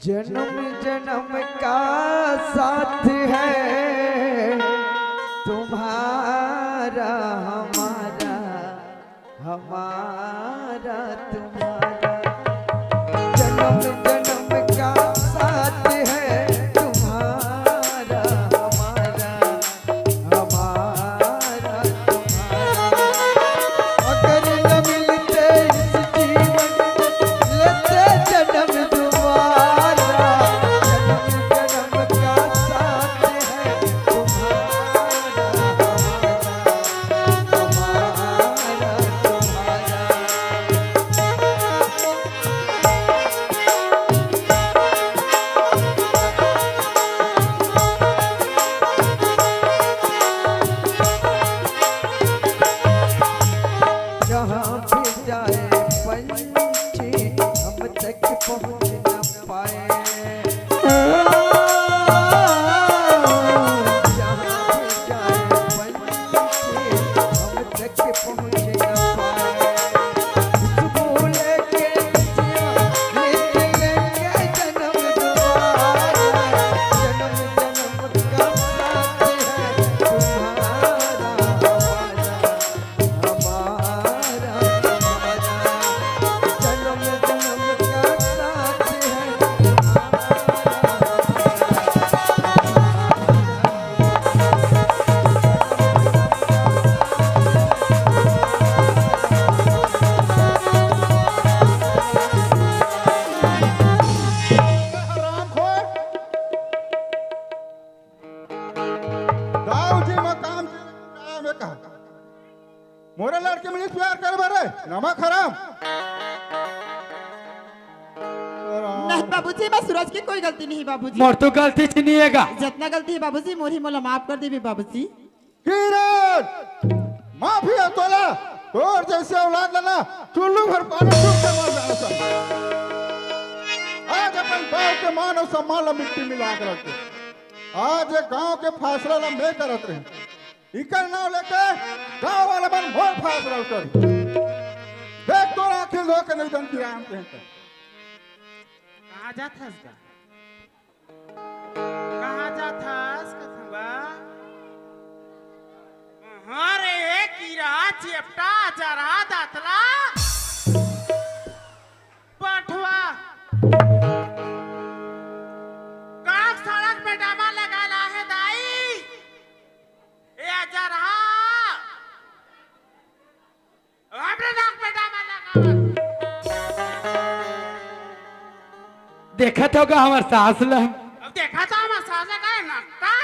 जन्म जन्म का साथ है तुम्हारा हमारा, हमारा तुम्हारा। जन्म जन्म का साथ है तुम्हारा हमारा, हमारा तुम्हारा। अगर न मिलते इस जीवन में, लेते जन्म दोबारा। जन्म जन्म का साथ है तुम्हारा, हमारा, हमारा तुम्हारा। जहाँ भी जाए पंछी, हम तक पहुँच न पाए। जहाँ भी जाए पंछी, हम तक पहुँच न पाए। खुशबू लेके निकलेंगे जन्म दोबारा। जन्म जन्म का साथ है तुम्हारा हमारा, हमारा तुम्हारा। जन्म जन्म का साथ है तुम्हारा। हरामखोर। दाऊ जी मकान काम है कहा। मोरे लड़के मन प्यार करे बर नमक हराम। नहीं बाबूजी, मैं सूरज की कोई गलती नहीं बाबूजी। मोर तो गलती च नहीं है गा। जितना गलती है बाबूजी, मोर ही मोला माफ कर देबे बाबूजी। किरण, माफी है तोला, तोर जैसे औलाद ला ना, चुल्लू भर पानी डूब के मर जाना चाहिए। आज अपन गांव के मान और सम्मान ला मिट्टी मिला के रख दे। आज ये गांव के फैसला ला मैं करत रही, इकर नाव लेके गांव वाला मन मोर फैसला उतर। देख तोर आंखें धो के नहीं दन किरण के। कहाँ जात हस गा? कहाँ जात हस कथुआ? हाँ रे, कीरा, चेपटा, जरहा, दतला, बठवा। का सड़क में डामा लगा ला है दाई? ए जरहा। हमरे नाक में डामा लगावत। देखत होगा हमर सास ल। अब देखा तो हमर सास ल का नकटा।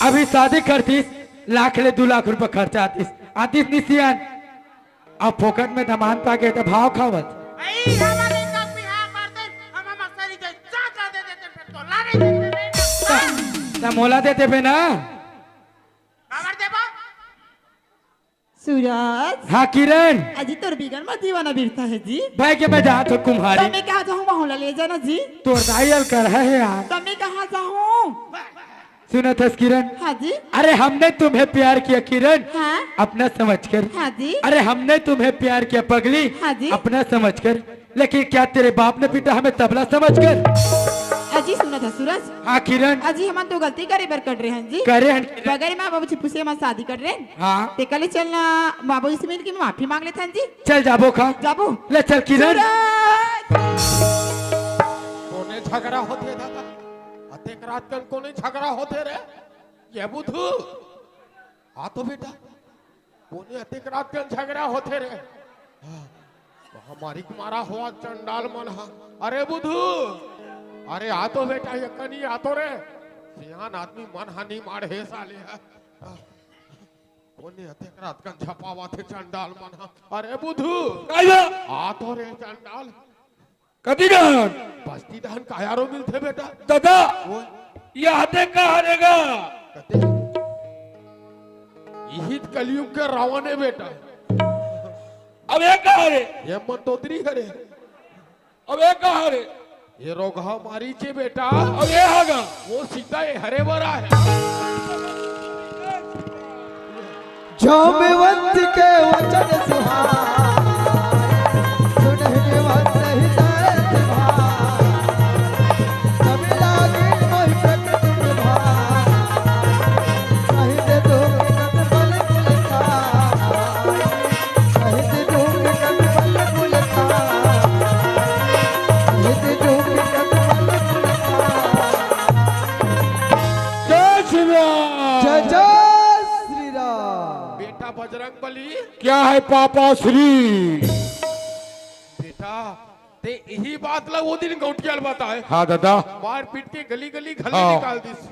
अभी शादी करतीस, लाख ले दू लाख रुपया खर्चा आतीस, आतीस निसियान। अब फोकट में दमान पाके त भाव खावत। अई, हमर लइका बिहाव कर दे, हम हमर सरी के चाचा दे देते, फिर तो लारे देते। त, त मोला दे देबे ना। काबर देबो? सूरज। हाँ किरण। अजी तोर बिगन म दीवाना बिरता है जी। भाई के मैं जात हो कुम्हारी। त मैं कहाँ जाहूँ, वहाँ ले जाना जी। तोर दाई अल कर है यार। त मैं कहाँ जाहूँ? सुना था किरण? हाँ जी। अरे हमने तुम्हें प्यार किया किरण। हाँ। अपना समझकर। हाँ जी। अरे हमने तुम्हें प्यार किया पगली। हाँ जी। अपना समझकर। लेकिन क्या तेरे बाप ने पीटा हमें तबला समझकर? अजी सुना था सूरज। हाँ किरण। अजी हमन तो गलती करे बर कर रहे हैं जी। करे हन किरण। बगैर माँ बाबू जी पूछे हमन शादी कर रहे हैं। हाँ। ते कले चलना बाबू जी से मिल के माफी मांग लेथन जी। चल जाबो का। जाबो। ले चल किरण। सूरज। कोने झगड़ा होथे दादा? अतेक रात कन कोने झगड़ा होथे रे? ये बुधू। आ तो बेटा। कोने अतेक रात कन झगड़ा होथे रे? हाँ, हमारी मारा हुआ चंडाल मन हा। अरे बुधू, अरे आ तो बेटा, ये कनी आ तो रे। सियान आदमी मन हा नहीं मार हे साले हा। कोने अतेक रात कन झपावा थे चंडाल मन हा। अरे बुधू, आइयो। आ तो रे चंडाल। कति डहन? बस्ती डहन कायारो मिलथे बेटा। दादा, ओए। ये हाथे का हरेगा? कते? इही त कलयुग के रावण है बेटा। अब ये का हरे? ये मंदोदरी हरे। अब ये का हरे? ये रोगहा मारीच है बेटा। अब ये हागा? वो सीता ये हरे बरा है। कामवंत के वचन सुहाए, सुनहि निबंध हृदय सिहाए। कवि लागी मोहि प्रकृति विभाए, कहि दे धूम गगन बल पुलकाए, कहि दे धूम गगन बल पुलकाए, कहि दे धूम गगन बल पुलकाए। जय श्री राम। जय जय श्री राम। बेटा बजरंग बली। क्या है पापा श्री? बेटा, ते यही बात ला वो दिन गौंटिया ल बताए। हाँ दादा। मारपीट के गली गली घले हाँ। निकाल दिस।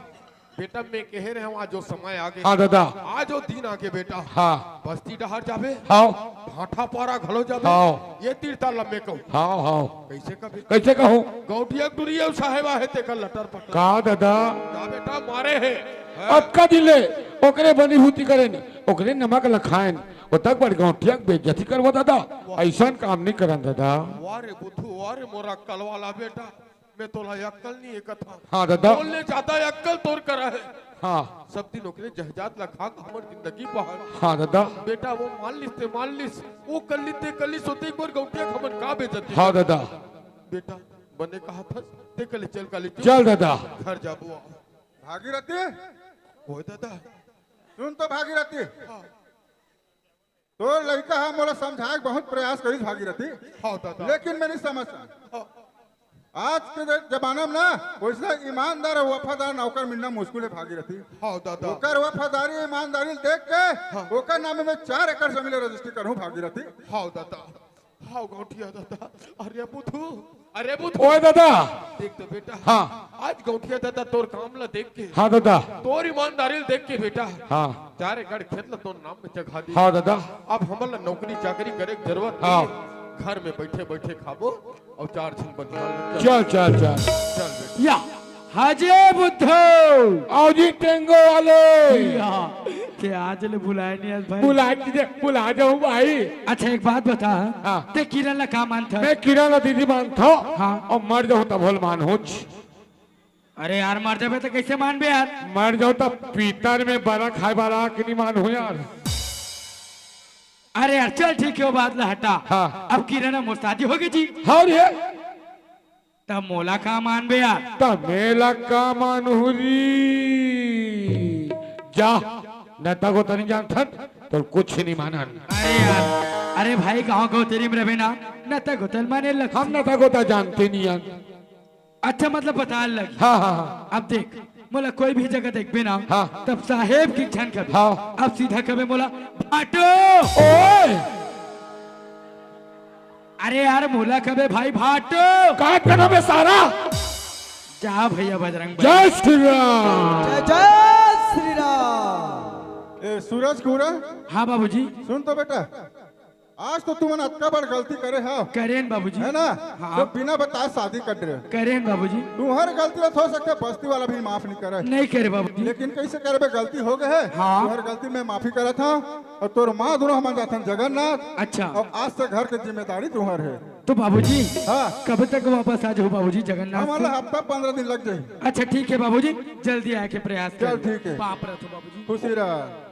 बेटा, मैं कहे रहे हूँ, आज वो समय आगे। हाँ दादा। आज वो दिन आगे बेटा। हाँ। बस्ती डहर जाबे। हाँ। भाठा पारा घलो जाबे। हाँ। ये तीर ताल में कहूँ। हाँ, हाँ। कैसे कबे? कैसे कहूँ? गौंटिया के टुरी अउ साहेब आहे तेकर लटर पटर। का दादा? का बेटा मारे हे? हैं? अतका दिन ले ओकरे बनी भूती करेन, ओकरे नमक ल खाएन, ओतक बड़ गौंटिया के बेइज्जती करबो दादा। वाह। अइसन काम नहीं करन दादा। वाह रे बुद्धू, वाह रे मोर अक्कल वाला बेटा, मैं तोला अक्कल नहीं हे कथा। हाँ दादा। बोलने ज्यादा अक्कल तोर करा हे। हाँ। सब दिन ओकरे जहजात ला खा के हमर जिंदगी बहार। हाँ दादा। बेटा वो मान लिस ते मान लिस, वो कर लिस ते कर लिस, ओते एक बार गौंटिया के हमन का बेइज्जती हाँ कर। दादा। बेटा बने कहा था, ते कले चल काली चल दादा। घर जाबो। भागीरथी, ओए दादा। सुन तो भागीरथी, हाँ। तोर लइका ह मोला समझाए के बहुत प्रयास करिस भागीरथी, हाँ दादा। लेकिन मैं नहीं समझ सकंव। हाँ। आज के ज-, जमाना में ना वैसे ईमानदार अउ वफादार नौकर मिलना मुश्किल हे भागीरथी। हाँ दादा। ओकर वफादारी ईमानदारी ल देख के हाँ। ओकर नाम में चार एकड़ जमीन ल रजिस्ट्री करहूँ भागीरथी। हाँ दादा। हाँ गौंटिया दादा। अरे बुद्धू, अरे बुद्धू। ओए दादा। देख तो बेटा। हाँ। आज गौंटिया दादा तोर काम ला देख के। हाँ दादा। तोर ईमानदारी ला देख के बेटा। हाँ। चार एकड़ खेत ला तोर नाम में चघा दी। हाँ दादा। अब हमन ला नौकरी चाकरी करे के जरूरत हाँ। नहीं हे। घर में बैठे बैठे खाबो अउ चार झन बनिहार ला चल, चल, चल। चल बेटा। या। हाजे बुद्धू। आओ जी टेंगो वाले। या, ते आज ले बुलाए नहीं आज भाई। बुला दीजिए, बुला जाऊं भाई। अच्छा एक बात बता, हाँ। ते किरण ला का मानथस? मैं किरण ला दीदी मानथों। हाँ। अउ मर जाहूं तभो ल मानहूं। अरे यार मर जाबे त कैसे मानबे यार? मर जाहूं त पीतर में बरा खाए वाला के नहीं मानहूं यार। अरे यार चल ठीक हे, वो बात ला हटा। हाँ। अब किरण अउ मोर शादी होगे जी। हाँ रे। त मोला का मानबे यार? त मेला का मानहूं री? जा, नता गोता नहीं जानथन, तोर कुछ नहीं मानन। अरे यार, अरे भाई, गाँव गौतरी में रहे ना, नता गोता ल माने लग। हम नता गोता जानते नहीं यार। अच्छा, मतलब बता लग। हाँ, हाँ, हाँ। अब देख, मोला कोई भी जगह देखबे ना, हाँ। तब साहेब कहि झन कबे। हाँ। अब सीधा कबे मोला, भाटो। ओए! अरे यार, मोला कबे भाई भाटो। का करबे सारा? जा भैया बजरंग बली। जय श्री राम। जय जय श्री राम। ए, सूरज कुंवरा। हाँ बाबूजी। सुन तो बेटा, आज तो तुमन अतका बड़ गलती करे हव। करेन बाबूजी। है ना? हाँ। तो बिना बताए शादी कर डरे। करेन बाबूजी। तुम्हर गलती ला हो सकथे बस्ती वाला भी माफ नहीं करे। नहीं करे बाबूजी। लेकिन कैसे करबे, गलती होगे हे। हाँ। तुम्हर गलती मैं माफी करत हंव। अउ तोर माँ दूनों हमन जाथन जगन्नाथ। अच्छा। अउ आज से घर के जिम्मेदारी तुम्हर हे। तो बाबूजी, हाँ। कब तक वापस आ जाहूं बाबूजी जगन्नाथ से? हमला हफ्ता पंद्रह दिन लग जाही। अच्छा ठीक हे बाबूजी, जल्दी आए के प्रयास चल, करहूं। ठीक हे। पाँव परत हंव बाबूजी। खुशी रह।